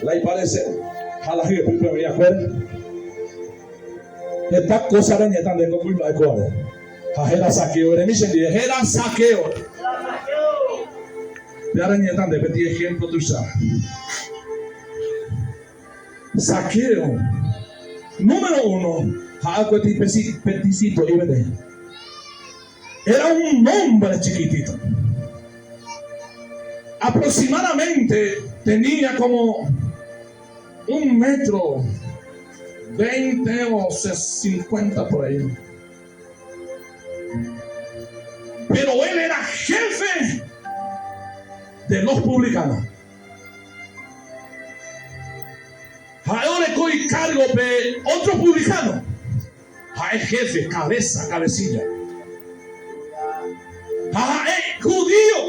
La iparece ha la hyepýpe oĩ akuéra. Heta kósa reñe'ẽta nde ko kuimba'e kóvare. Ha héra Zaqueo. Eremi chendive, héra Zaqueo. Péva reñe'ẽta nde peteĩ ehémplo tuicha. Zaqueo, número uno, ha'e peteĩ petisito'i peteĩ. Era un hombre chiquitito. Aproximadamente tenía como un metro veinte o cincuenta por ahí. Pero él era jefe de los publicanos. Ha'e oreko ikárgope ótro publikáno. Ha'e héfe, kabésa, kabesílla. Ha ha'e judío,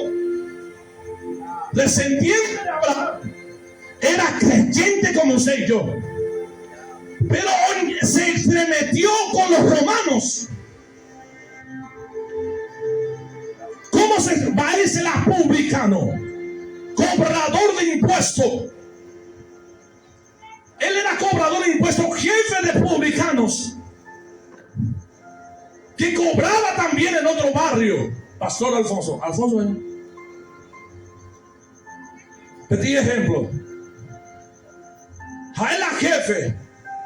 desendiénte de Abraham. Éra kreyénte kómo usted y yo. Péro se entremetió con los romanos. Kómo se mba'éicha la publikáno, kobradór de impuésto. Él era cobrador de impuestos, jefe de publicanos, que cobraba también en otro barrio. Pastor Alfonso, Alfonso, ¿eh? Peteĩ ejemplo. Ha'e la jefe,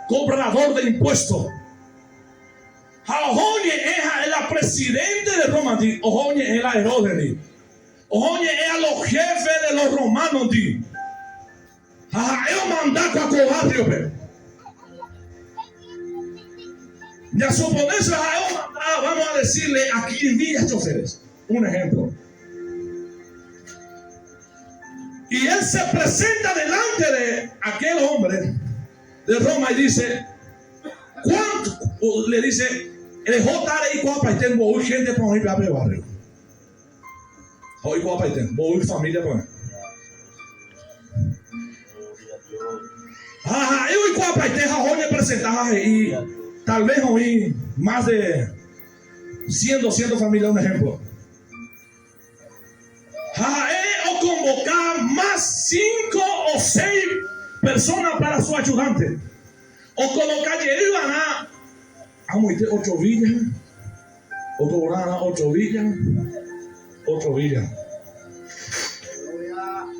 cobrador de impuestos. Ha oho oñe'ẽ ha'e la presidente de Roma-ndi, oho oñe'ẽ la Herodes-ndi. Oho oñe'ẽ a los jefes de los romanos-ndi. Ha ha'e omanda kua ko barrio-pe. Ñasuponése ha'e omanda, vamos a decirle, aquí en Villa Choferes, un ejemplo. Y él se presenta delante de aquel hombre de Roma y dice, ¿cuánto? Le dice, rehóta reikuaapaite mboy gente pa oĩ pe barrio. Ha oikuaapaite mboy familia pa oĩ. Ha ha'e oikuaapaite ha oho oñepresenta ha he'i, tal vez oĩ más de 100, 200 familia, un ejemplo. Ha ha'e okonvoka más cinco o seis persona para su ayudante. Okoloka jey va'erã amoite otro villa, okovra va'erã otro villa, otro villa.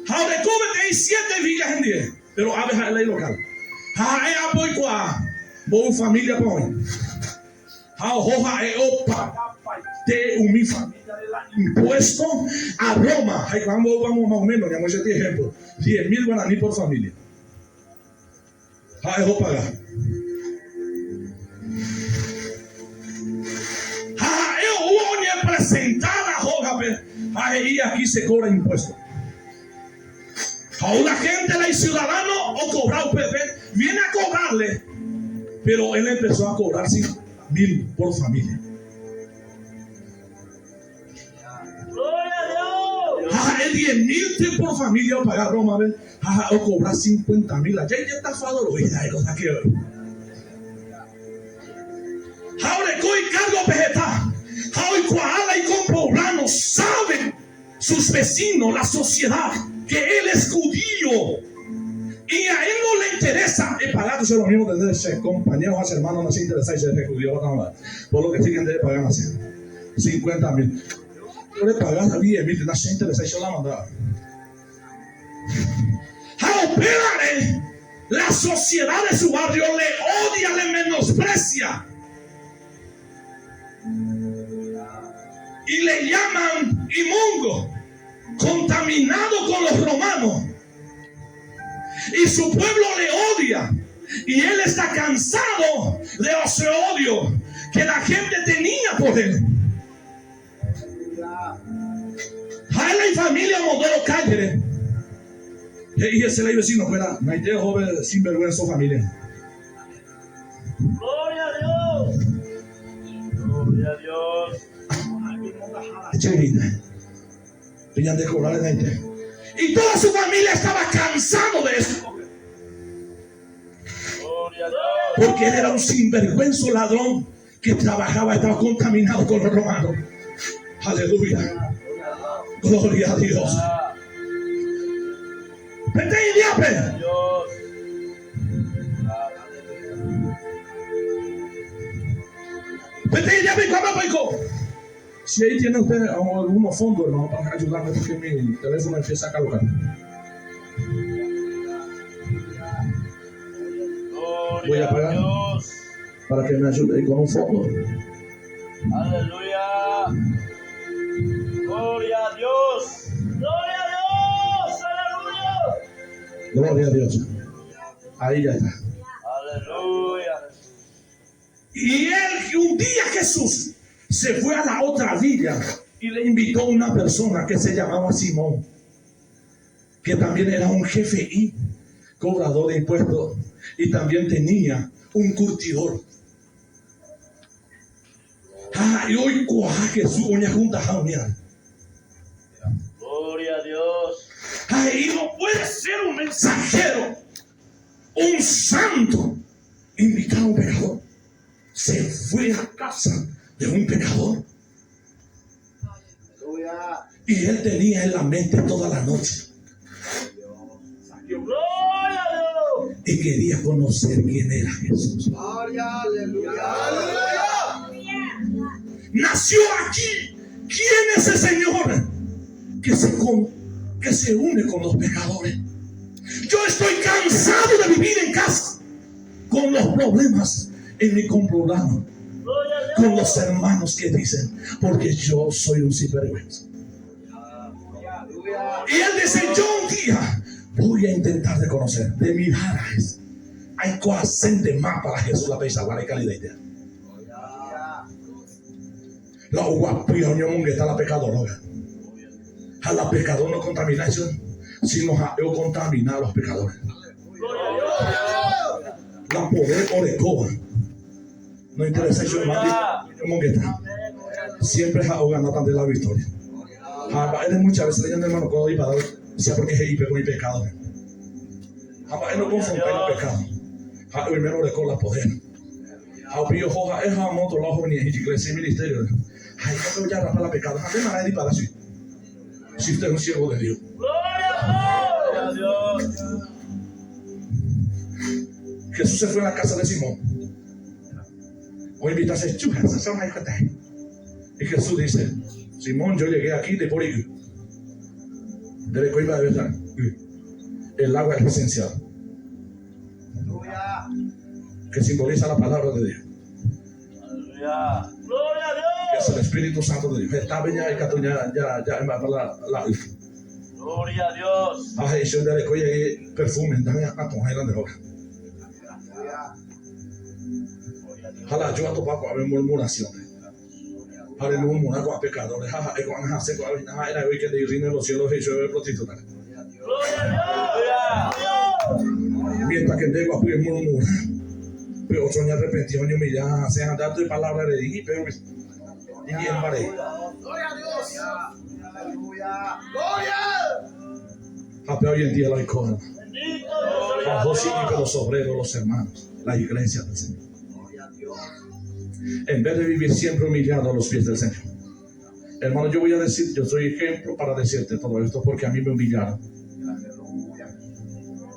Ha oreko peteĩ siete villa hendive, pero ápe ha'e la ilocal. Ha ha'e ápe oikuaa mboy familia-pa oĩ. Ha oho ha'e opagapaite umi familiare la impuesto a Roma. Ha ikuaa mboýpa más o menos, ñamoĩ chete ejemplo, diez mil guarani por familia. Ha'e opaga. Ha ha'e ou oñepresenta la hógape ha he'i aquí se cobra impuesto. Ha ou la gente la iciudadano ocobra upépe, viene a cobrarle, pero él empezó a cobrar 50.000 por familia. Ha ha'e 10.000 por familia opaga Rómape ha ha'e ocobra 50.000. Aja ijestafador ha'e cosa que hoy. Ha oreko icargo pe heta ha oikuaa la ikompoblano sabe sus vecinos, la sociedad, que él es judío y a él no le interesa epaga tu lo mismo tener che compañero ha che hermano no che interesái che rehe judío va por lo que sí que nde epaga así 50 mil yo le pagas 10 mil na che interesái che la mandaba ha upévare la sociedad de su barrio le odia, le menosprecia Y le llaman inmundo, contaminado con los romanos. Y su pueblo le odia. Y él está cansado de ese odio que la gente tenía por él. Ha él ifamilia omondoro kállere. He'i hese la ivecinokuéra, Naite oho pe sinvergũenso familia. Gloria a Dios. Gloria a Dios. Che hína. Pe ñande cobrar naite. Y toda su familia estaba cansado de eso. Gloria a Dios. Porque él era un sinvergüenzo ladrón que trabajaba, estaba contaminado con los romanos. Aleluya. Gloria a Dios. Peteĩ díape. Peteĩ díape ikuaáma oiko. Si ahí tiene usted algunos fondos, hermano, para ayudarme porque mi teléfono empieza a colocar. Voy a pagar para que me ayude con un fondo. Aleluya. Gloria a Dios. Gloria a Dios. Aleluya. Gloria a Dios. Ahí ya está. Aleluya. Y él, un día Jesús se fue a la otra villa y le invitó a una persona que se llamaba Simón, que también era un jefe y cobrador de impuestos y también tenía un curtidor. Ha oikuaa Jesús oñehuntaha umíva. Gloria a Dios. Ha he'i no puede ser un mensajero, un santo, invitar a un pecador. Se fue a casa de un pecador. Y él tenía en la mente toda la noche. Y quería conocer quién era Jesús. Nació aquí. ¿Quién es el Señor? Que se, con, que se une con los pecadores. Yo estoy cansado de vivir en casa con los problemas en mi compoblano, con los hermanos que dicen, porque yo soy un sinvergüenza. Y él dice, yo un día voy a intentar de conocer, de mirar a Jesús. Aikuasénte más para Jesús la peichagua la calidad. La oguapy ha oñomongeta la pecador róga. Ha la pecador no contamina eso, sino ha'e ocontamina a los pecadores. La poder orekóva. No interesa eso oñomongeta. Siempre ha ogana de la victoria. Ha mba'ére muchas veces ñande hermano kuéra odiparado, sea porque he'i pe umi pecado. Ha mba'e no confrontai la pecado. Ha'e oimérõ oreko la poder. Ha upéi oho ha'e ha amo otro lado oñe'ẽ ijiglesia iministerio-re. Ha ikatu ojarrapa la pecado. Ha ndéma ra'e dipara si, si usted es un siervo de Dios. Jesús se fue a la casa de Simón. Oinvitase chupe, Y Jesús dice, Simón, yo llegué aquí de por y. Nderekói mba'evéta y. El agua es esencial. Que simboliza la palabra de Dios. Que es el Espíritu Santo de Dios. Heta peña ikatu ña ña ña mba'épa la la y. Gloria a Dios. Ha he'i che nderekói jey perfume, ndaha'éi akãtõha la nde róga. Ha la aju atopa ko'ápe murmuración-re. Ha remurmura ko'ã pekadóre, ha ha'e ko'ág̃a hasẽ ko'ápe hína, ha'e raẽ oike ndéi rréino de los cielos he'i chéve prostituta-re. Mientras que nde guapy emurmura, pe otro oñarrepenti ha oñehumilla ha hasẽ ha nde aty palabra rei pe iñe'ẽmba rei. Ha pe hoy en día la oikóva. Ha oho chugui los obreros, los hermanos, la iglesia del Señor. En vez de vivir siempre humillado a los pies del Señor. Hermano, yo voy a decir, yo soy ejemplo para decirte todo esto porque a mí me humillaron.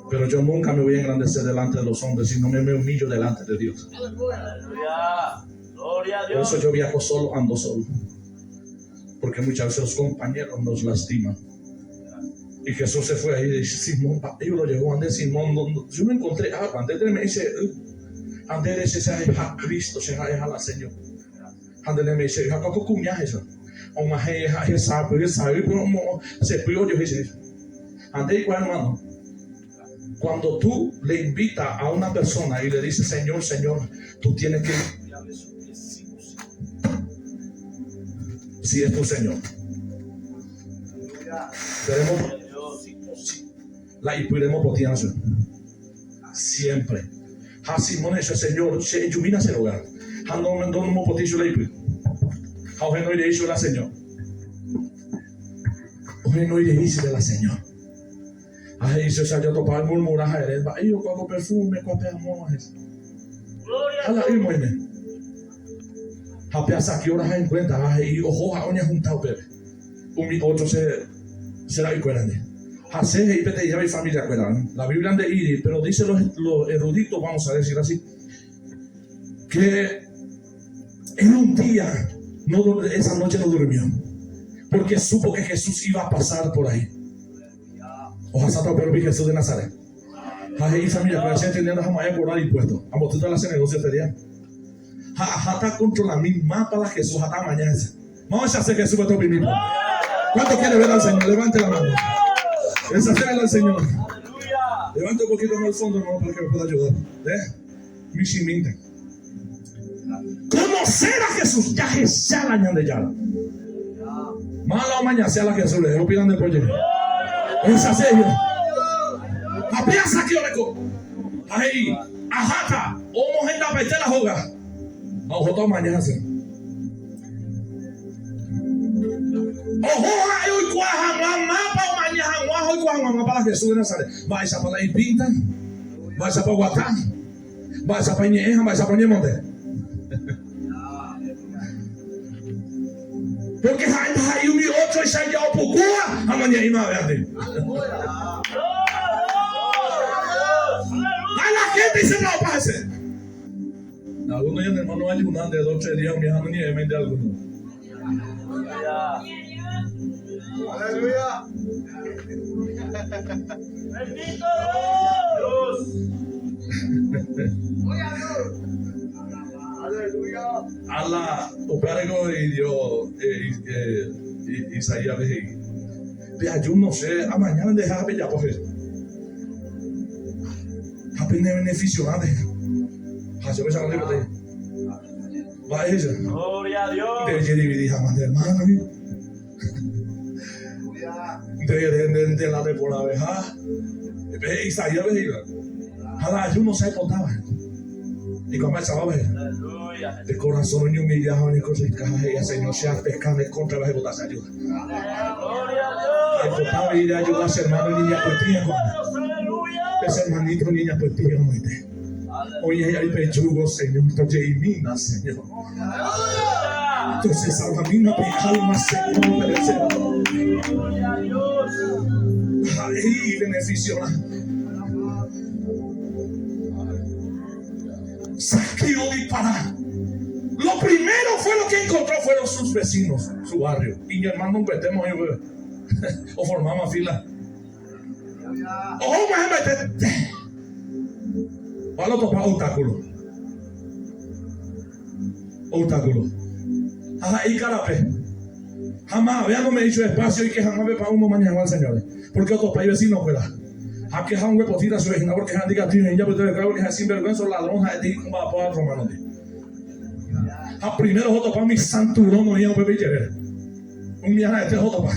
Pero yo nunca me voy a engrandecer delante de los hombres, sino me, me humillo delante de Dios. Por eso yo viajo solo, ando solo. Porque muchas veces los compañeros nos lastiman. Y Jesús se fue ahí y dice, Simón, pa, ellos lo llevó, ande Simón, no, no, yo no encontré agua, ande me dice, ande dice, se ha Cristo, se ha la Señor. Ande me dice, ha ko kuña eso. O ma he ha he sa pe sa pero mo se pio yo dice. Ande igual hermano. Cuando tú le invitas a una persona y le dices, Señor, Señor, tú tienes que si es tu Señor. Tenemos la ipyremo potĩva siempre. Ha Simón he'i, Señor, che ejumína che róga. Ha nomopotĩi chupe la ipy. Ha ohenói rei chupe la Señor. Ohenói rei chupe la Señor. Ha he'i che, che atopa emurmura ha ere, mba'éiko kóa ko perfume, kóa pe amóva, he'i. Ha la y oime. Ha pe asaki oraha en cuenta ha he'i oho ha oñehunta upépe umi ótro che che ra'ykuérandi. Ha che he'i peteĩha ifamiliakuéra, la Biblia nde'íri, pero dice los, los eruditos, vamos a decir así, que en un día, no, esa noche no durmió, porque supo que Jesús iba a pasar por ahí. Ohasáta upe rupi Jesús de Nazaret. Ha he'i ifamiliakuéra, che entendí ndahamo'ãi acobrar impuesto, ambotýta la che negocio este día. Ha aháta acontrolami mapa la Jesús ha amaña hese. Vamos a hacer Jesús para mismo. ¿Cuánto quiere ver al Señor? Levante la mano. Desafíalo al Señor. Levante un poquito más al fondo, hermano, para que me pueda ayudar. ¿Eh? Michiminte. Conocer a Jesús, ya Jesús la ñande ya. Mala o mañana sea la Jesús, le opinan de pollo. Esa serio. Apenas saqueo reko. Ahí, aháta, omohendapaite la hóga. Ha ohóta omaña hese. Oho ha'e oikuaa hag̃ua mápa omaña hag̃ua ha oikuaa hag̃ua mápa la Jesús de Nazaret. Mba'éichapa la ipínta, mba'éichapa oguata, mba'éichapa iñe'ẽ ha mba'éichapa oñemonde. Pórke ha'e ndaha'éi umi ótroicha ijaopukúva ha noñe'ẽi mave aty. Ha la hénte iserra opa hese. Alguno ñane hermano ayuna de dos tres días umi ha noñe'ẽmente alguno. Aleluya. Bendito Dios. Ala, upévareko he'i Dios Isaíaspe he'i, Pe ayuno che amaña pendeha ha pejapo he'i, ha pene beneficiorã rehe. Ha che upéicha ndoipotái. Mba'e he'i che? Nde ejedividi hag̃ua nde hermano-gui. Nde ere nde la reporãveha. Pe Isaíaspe he'iva, Ha la ayuno che aipotáva. Ikuaa mba'eichagua Pe korasõ oñeumilla ha oñekorrika ha he'i, Señor, che apeka ne kóntrape aipota che ajuda. Aipota avei reajuda che hermano oñeñapytĩva ko'ág̃a. Pe che hermanito oñeñapytĩva amoite. Oĩ hi'ári pe yugo, Señor, tojeimína, Señor. Tojesalvamína pe alma, Señor, operecéva. Ha'e ibeneficiorã. Zaqueo odipara. Lo primero fue lo que encontró fueron sus vecinos, su barrio. Iñermano mbytéma oĩ upépe. Oformáma fila. Ohóma hembaite. Pablo otopa obstáculo. Obstáculo. Ha ha'e ikarape. Ha mavea nome'ẽi chupe espacio oike hag̃ua pe pa'ũ omaña hag̃ua al Señor. Porque otopa ivecino-kuéra. Ha ke ha onguepotíta chupe hína porque ha'e ndikatúi oĩ ijapytepekuéra porque ha'e sinvergüenza, ladrón ha'e omba'apóva romano-ndi. Ha primero otopa umi santurón oĩva upépe ijerére. Umi ha'ete otopa.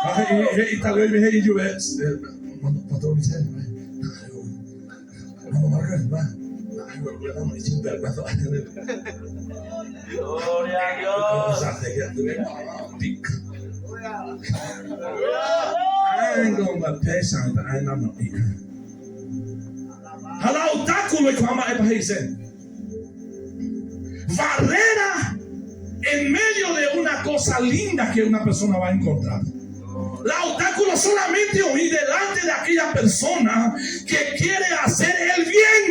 Ha he'i, he'i tal vez he'i juve, patrón dice, Gloria a Dios. Ha la obstáculo oikuaa mba'épa he'ise. Barrera en medio de una cosa linda que una persona va a encontrar. La obstáculo solamente oĩ delante de aquella persona que quiere hacer el bien,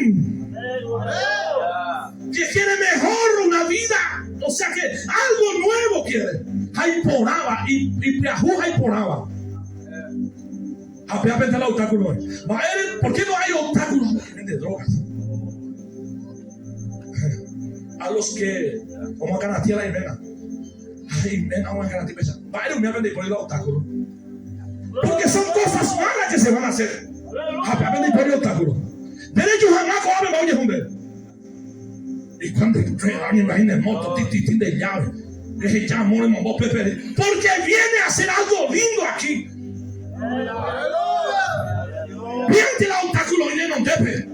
que quiere mejor una vida, o sea que algo nuevo quiere. Ha iporãva, ipyahu ha iporãva. Ha péva pente la obstáculo oĩ. Mba'ére? ¿Por qué no hay obstáculo? Porque vende drogas. A los que omoakãratĩ la iména. Ha iména omoakãratĩ péicha. Mba'ére umíva pendeipóri la obstáculo? Porque son cosas malas que se van a hacer. Ha péva pendeipóri obstáculo. Derecho hag̃ua ko'ápe mba'e ojehunde. Y cuando imagina moto, ti, ti, ti de llave. Rehecha amor remombo pepe. Porque viene a hacer algo lindo aquí. Viente la obstáculo y nenondépe.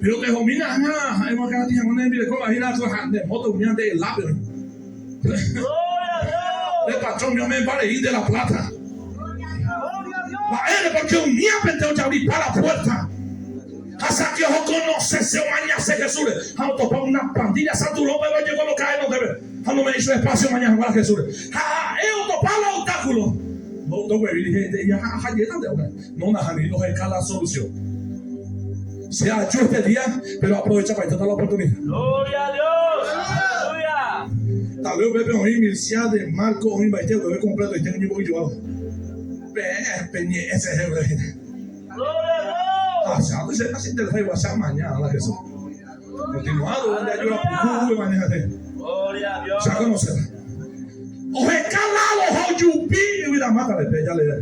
Pero te jomina hag̃ua ha'e omoakãratĩ hag̃ua ne rembireko imagina de moto umíva nde lápe. Pe patrón mi ome'ẽmba rei nde la plata. Mba'ére? Porque umíapente ojabripa la puerta. Ha Zaqueo okonosese, omañase Jesúsre ha otopa una pandilla santurópe ojekoloka henondépe ha nome'ẽi chupe espacio omaña hag̃ua la Jesúsre. Ha ha'e otopa la obstáculo. guevi ha No, nahániri, oheka la solución. Che aju este día, pero aprovechapaitata la oportunidad. Gloria a Dios. Aleluya. Tal vez upépe oĩ Milciades, Marco oĩmbaite upépe completoite oñembo'yjoáva. Peẽ peñe'ẽ che jeýre hína. Gloria a Dios. Ha che atu che casi nderehaiva che amaña la Jesús. Continuado, donde ayuda puku mañana. Gloria a Dios. Che aconocéta. Oheka lado ha ojupi yvyramátare pe jaleer.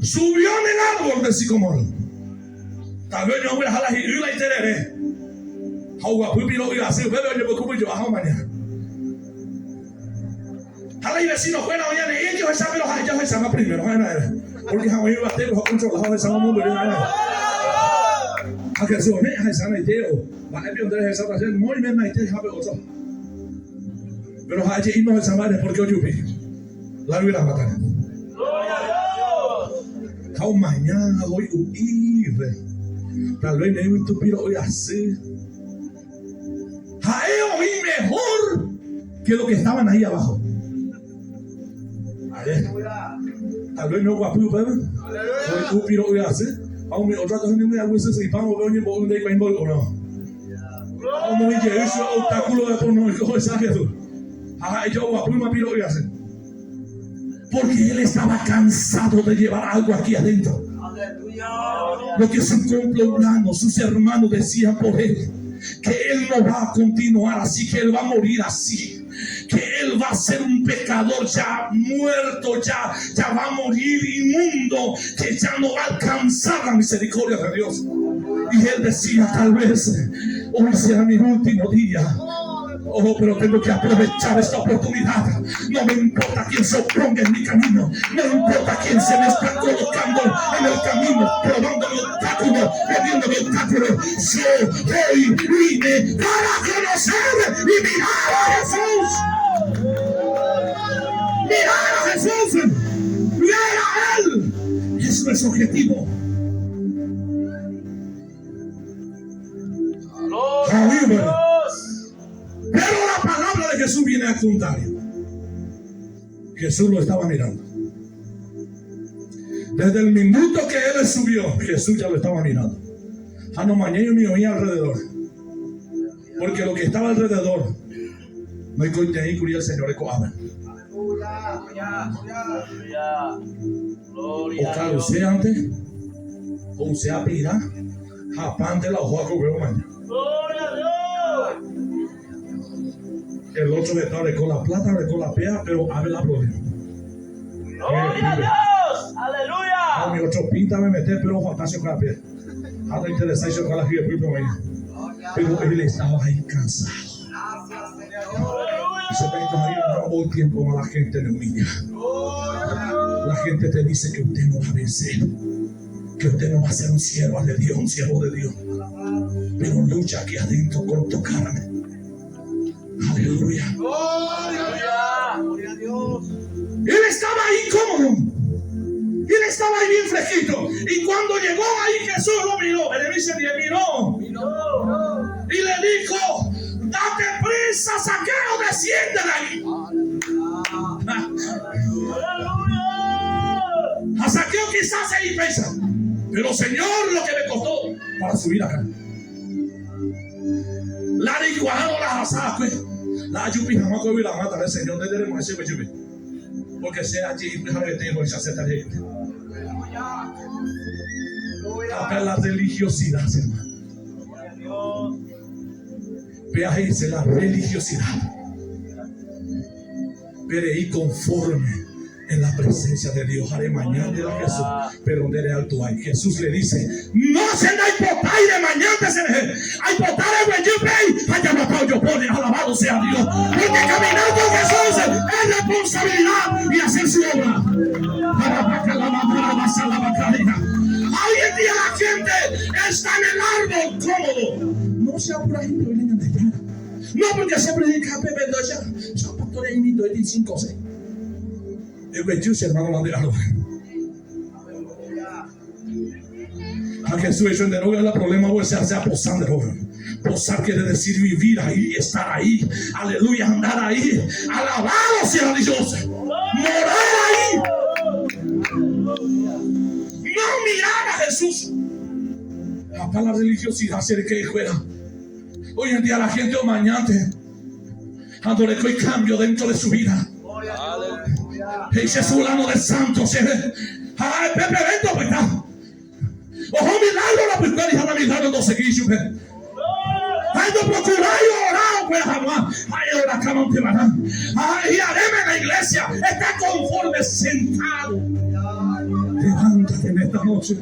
Subió en el árbol del sicomoro. Tal vez oñogueraha la hi'y la iterere. Ha oguapy piro'y asy upépe oñembokupujo'a ha omaña. Ha la ivecino kuéra oĩ ane'i eje ohecha pero ha'e ja ohecháma primero ha'e raẽve. Porque ha oĩ yvate oho controla ha ohecháma mombyry raẽve. Ha Jesús ome'ẽ ahecha naite o mba'e pio nde rehecháta che moime naite hápe otro. Pero ha'e je'i ndohecha mba'ére porque ojupi la yvyramátare. Ha omaña hoy'u'íre. Tal vez ne'ĩgui tupiro'y asy. Ha'e oĩ mejor que lo que estaban ahí abajo. Are. Tal vez no guapy upépe. Hoy'u piro'y asy. Ha umi otra katu ni aguysysypa vove oñembo'y ndaikuaái mboy'úrõ. Ha omoĩ jey chupe obstáculo de por no oiko ohecha Jesús. Ha ha'e ja oguapýma piro'y asy. Porque él estaba cansado de llevar algo aquí adentro. Lo que su comploblano, sus hermanos decían por él, que él no va a continuar así, que él va a morir así, que él va a ser un pecador ya muerto, ya, ya va a morir inmundo, que ya no va a alcanzar la misericordia de Dios. Y él decía, tal vez hoy será mi último día. Oh, pero tengo que aprovechar esta oportunidad. No me importa quién se oponga en mi camino. No importa quién se me está colocando en el camino, probando mi obstáculo, poniendo mi obstáculo. Yo hoy vine para conocer y mirar a Jesús. Mirar a Jesús. Ver a Él. Es nuestro objetivo. Pero la palabra de Jesús viene al contrario. Jesús lo estaba mirando. Desde el minuto que él subió, Jesús ya lo estaba mirando. Ha nomañái umi oĩ alrededor. Porque lo que estaba alrededor noikoiteĩ kuri el Señor reko'ápe. Okaruséante, ho'uséa pira ha pánte la ohóva ko upe omaña. El otro heta oreko la plata, oreko la péa, pero ápe la problema. Ha umi otro pinta memete, pero oguata che okápe. Ha nointeresái che oka la hyepýpe oĩva. Pero él estaba ahí cansado. Y se te ahí no tiempo más la gente le humilla. La gente te dice que usted no va a vencer, que usted no va a ser un siervo de Dios, un siervo de Dios. Pero lucha aquí adentro con tu carne. Aleluya. Gloria a Dios. Él estaba ahí cómodo. Él estaba ahí bien fresquito. Y cuando llegó ahí Jesús lo miró. Él dice, miró. Y le dijo, date prisa, Zaqueo, desciende de ahí. A Zaqueo quizás se pesa. Pero Señor, lo que me costó para subir acá. La ricuajado la asada, pues. La ayupi jamás que la mata del Señor, no tenemos ese pues, Porque sea allí, pues, a ver, tengo esa seta de Acá la religiosidad, hermano. Vea, dice la religiosidad. Pero ahí conforme en la presencia de Dios. Haré mañana de la Jesús, pero donde era alto hay. Jesús le dice, no se da hipotai de mañana se le hay potar de güey, allá no yo pone, alabado sea Dios. Porque caminar con Jesús es responsabilidad y hacer su obra. Hoy en día la gente está en el árbol cómodo. No sea por ahí, pero vienen de allá. No, porque se predica Pepe ya. Son pastores invito de 5 6. El güey, hermano, de árbol. Ha Jesús he'i nde róga la problema vos se hace posar nde róga. Posar quiere decir vivir ahí, estar ahí, aleluya, andar ahí. Alabado sea Dios. Morar ahí. No mirar a Jesús. Hasta la religiosidad se que fuera. Hoy en día la gente omañante ha ndorekói cambio dentro de su vida. He'i che fulano de santo chéve ha ha'e pépe evento opyta. Oho milagro rapykuéri ha la milagro ndosegíri chupe. Ha'e ndoprokurái oora okuera hag̃ua, ha'e orakãmante va'erã. Ha ha'e hi'aréma en la iglesia, está conforme sentado. Levántate en esta noche,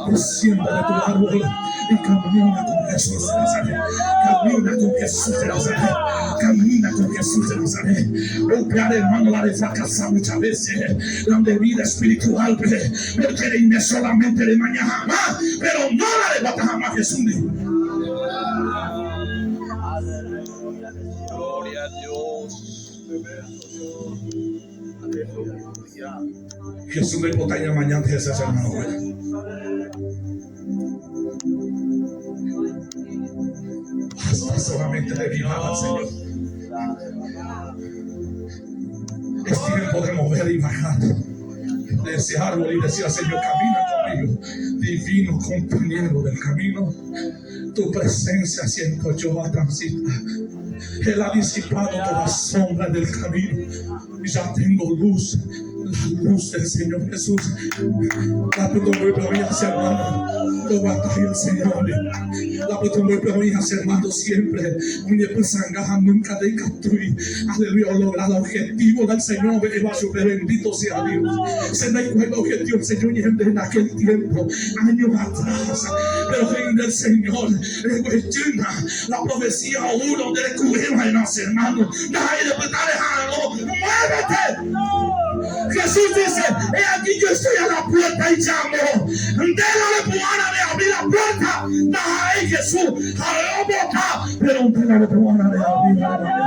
desciende de tu árbol y camina con Jesús de Nazaret. Camina con Jesús de Nazaret. Camina con Jesús de Nazaret. Upévare hermano la refracasa muchas veces la nde vida espiritual-pe, porque reime solamente remaña hag̃ua, pero no la reguata hag̃ua Jesús-ndi. Gloria a Dios. Jesús ndoipotái ñamañánte hese che hermano-kuéra. Basta solamente de mirar al Señor. Es tiempo de mover y bajar de ese árbol y decir al Señor, camina conmigo, divino compañero del camino. Tu presencia siento yo a transitar. Él ha disipado toda sombra del camino. Y ya tengo luz, la luz del Señor Jesús. La hermano, lo el Señor. La hermano siempre. Oñepysãnga nunca ndaikatúi. Aleluya, ologra el objetivo del Señor. Bendito sea Dios. Se da el objetivo del Señor en aquel tiempo, años atrás. Pero en el Señor, la profecía uno de hermano. Muévete. Jesús dice, he aquí yo estoy a la puerta y llamo. Déjale puana de abrir la puerta. Ay, Jesús, pero déjale puana de abrir la puerta.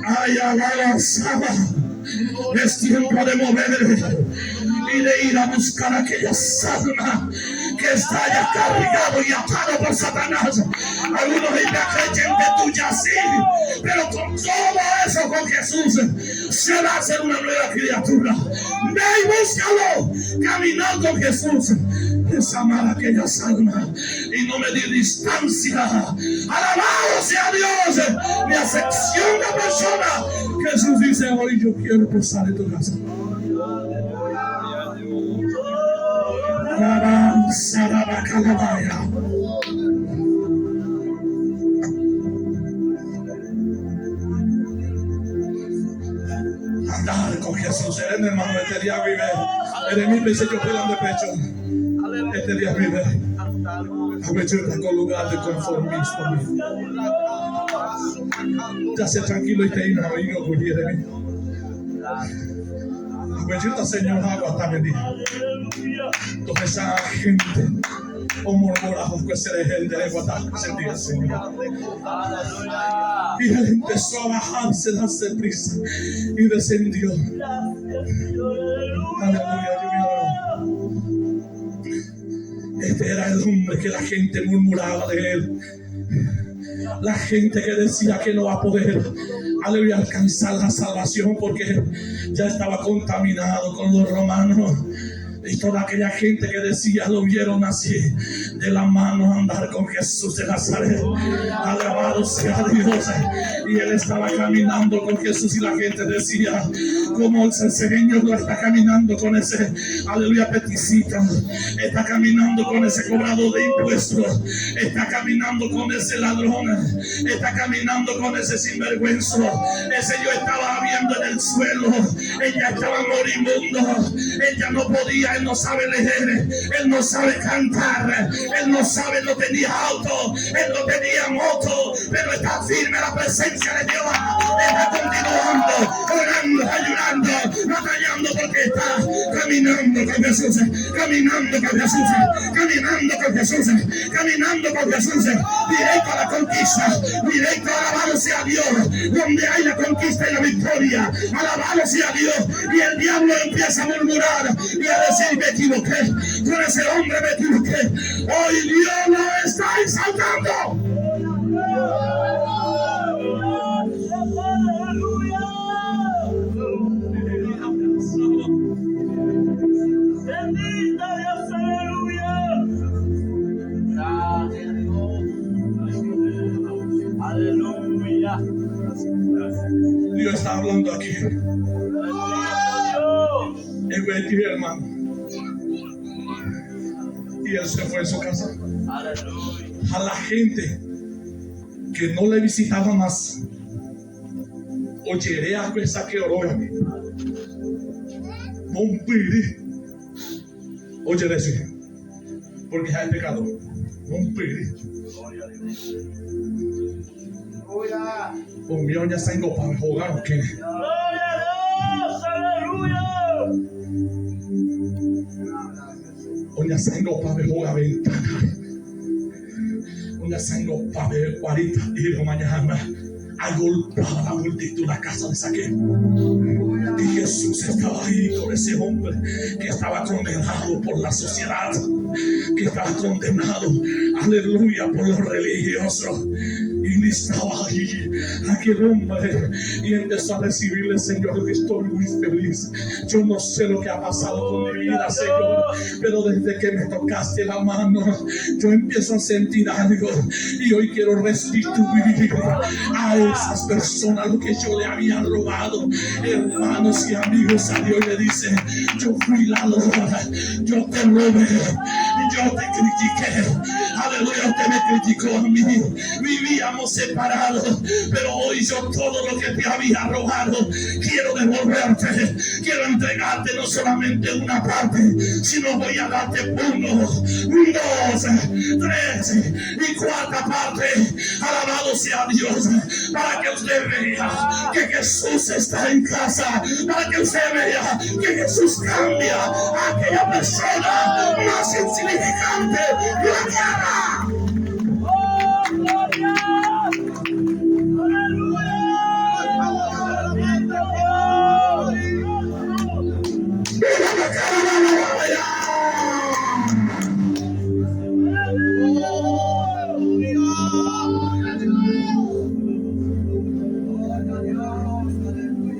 Ay, Es tiempo de mover y de ir a buscar aquellas almas que está ya cargado y atado por Satanás. Algunos ya creen que tú ya sí, pero con todo eso, con Jesús, se va a hacer una nueva criatura. Ve y búscalo. Caminar con Jesús es amar a aquellas almas y no medir distancia. Alabado sea Dios. Mi acepción de persona. Jesús dice: hoy yo quiero posar en tu casa. Andar con Jesús. Eres mi hermano, este día vive. Eres mi pensé yo de pecho. Este día vive. A con lugar de conformismo. Ya sé tranquilo y te ino y no de mí. Bendito Señor, agua también. Entonces esa gente o murmuraba que se deje de guardar el Señor. Y él empezó a bajarse, darse prisa y descendió. Aleluya, Este era el hombre que la gente murmuraba de él. La gente que decía que no va a poder, aleluya, alcanzar la salvación porque ya estaba contaminado con los romanos. Y toda aquella gente que decía, lo vieron así, de la mano andar con Jesús de Nazaret. Alabado sea Dios. Y él estaba caminando con Jesús y la gente decía, como el Señor no está caminando con ese, aleluya, peticita. Está caminando con ese cobrador de impuestos. Está caminando con ese ladrón. Está caminando con ese sinvergüenza. Ese yo estaba viendo en el suelo. Ella estaba moribundo. Ella no podía, él no sabe leer, él no sabe cantar, él no sabe, no tenía auto, él no tenía moto, pero está firme la presencia de Dios. Está continuando, orando, ayudando, batallando porque está caminando con Jesús, caminando con Jesús, caminando con Jesús, caminando con Jesús, directo a la conquista, directo a alabado sea Dios, donde hay la conquista y la victoria. gloria. Alabado sea Dios. Y el diablo empieza a murmurar y a decir, me equivoqué. Con ese hombre me equivoqué. Hoy Dios lo está exaltando. Bendito Dios, aleluya. Gracias, Dios. Aleluya. Dios está hablando aquí. Bendito Dios. El hermano. Y él se fue a su casa. Aleluya. A la gente que no le visitaba más. Oyerea que saqueo rógame. Mompiri. Oye, sí. Porque ya es pecado. Mompiri. Gloria a Dios. Umi oñasaingopa hóga rokẽre. Gloria a Dios, aleluya. Oñasaingopa hóga ventana. Oñasaingopa guarita y mañana. Agolpaba la multitud la casa de Zaqueo. Y Jesús estaba ahí con ese hombre que estaba condenado por la sociedad, que estaba condenado, aleluya, por los religiosos. Y estaba ahí aquel hombre y empezó a recibirle, Señor, estoy muy feliz. Yo no sé lo que ha pasado con mi vida, Señor, pero desde que me tocaste la mano, yo empiezo a sentir algo y hoy quiero restituir a esas personas lo que yo le había robado. Hermanos y amigos, a Dios le dice, yo fui ladrón, yo te robé, yo te critiqué. Aleluya, usted me criticó a mí. Vivíamos separados, pero hoy yo todo lo que te había robado quiero devolverte. Quiero entregarte no solamente una parte, sino voy a darte uno, dos, tres y cuarta parte. Alabado sea Dios, para que usted vea que Jesús está en casa, para que usted vea que Jesús cambia a aquella persona más insignificante de la tierra. Oh, gloria. Aleluya. Bendito Dios.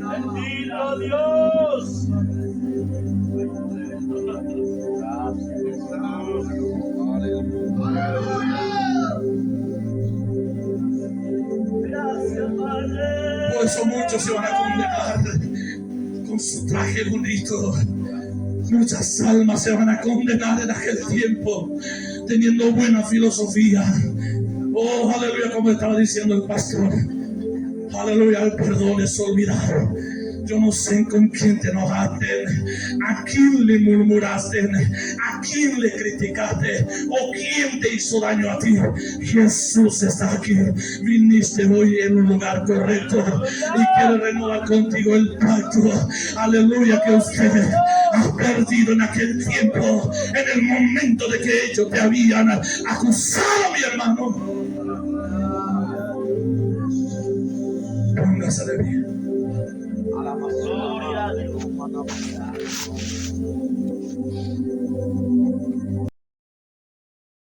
Bendito Dios. Gracias, Padre. Por eso muchos se van a condenar con su traje bonito. Muchas almas se van a condenar en aquel tiempo, teniendo buena filosofía. Oh, aleluya, como estaba diciendo el pastor. Aleluya, el perdón es olvidado. Yo no sé con quién te enojaste, a quién le murmuraste, a quién le criticaste o quién te hizo daño a ti. Jesús está aquí. Viniste hoy en un lugar correcto y quiere renovar contigo el pacto. Aleluya, que usted ha perdido en aquel tiempo, en el momento de que ellos te habían acusado, mi hermano. Póngase de pie. Gloria a Dios.